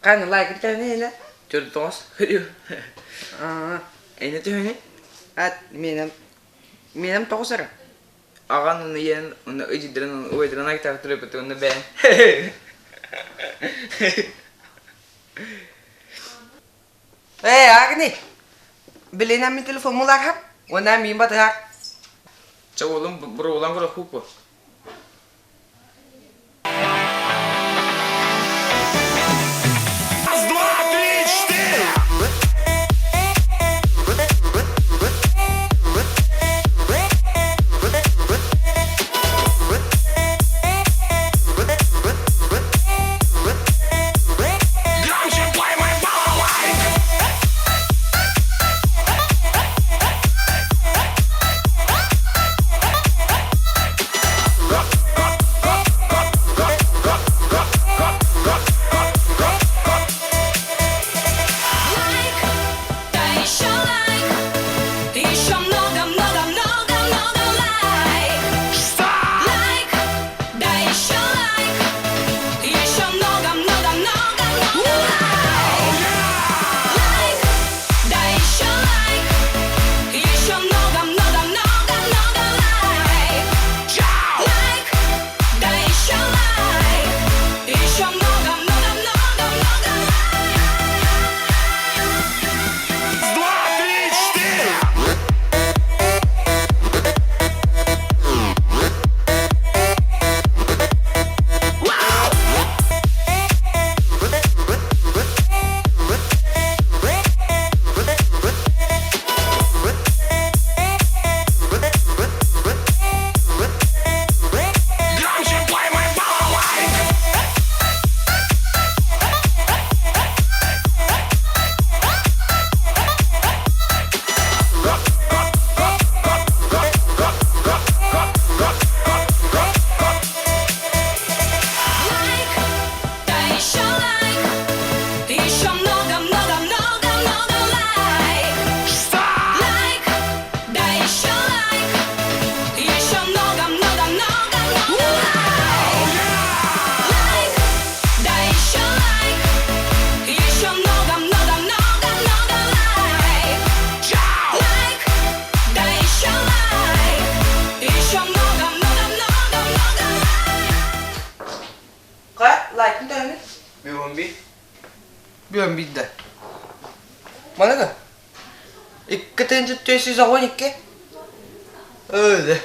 Ханна лайкын төһөнү иһинэ? Төрдоҕос. Эйне төһөнү? Ат менем менем тоҕус эрэ. Аҕан уну ийэн уну ыдьыдырын уйдырын айтаах төрөппүт уну бэйэн. Ээ, Агни, билинэн мин телефоммулархап, уонна миин батыһар. Чэ уолум буруулан көрөхпүт Раз, два, три, четыре! Громче play my balalaika! Лайк, да еще лайк, еще много-много-много-много лайк. Что? Лайк, да еще лайк, еще много-много-много-много лайк. Лайк, да еще лайк, еще много-много-много-много лайк. Чао! Лайк, да еще лайк, еще много-много-много-много лайк. Раз, два, три, четыре! Громче play my balalaika! Лайк, да еще лайк, еще много-много-много-много лайк. Что? Лайк, да еще лайк, еще много-много-много-много лайк. Лайк, да еще лайк, еще много-много-много-много лайк. Чао! Лайк, да еще лайк, еще много-много-много-много лайк. Ка, лайкын төһөнү? Бүгүн би. Бүөн бидде. Мана да. 2 тыһыынча 412. Öyle.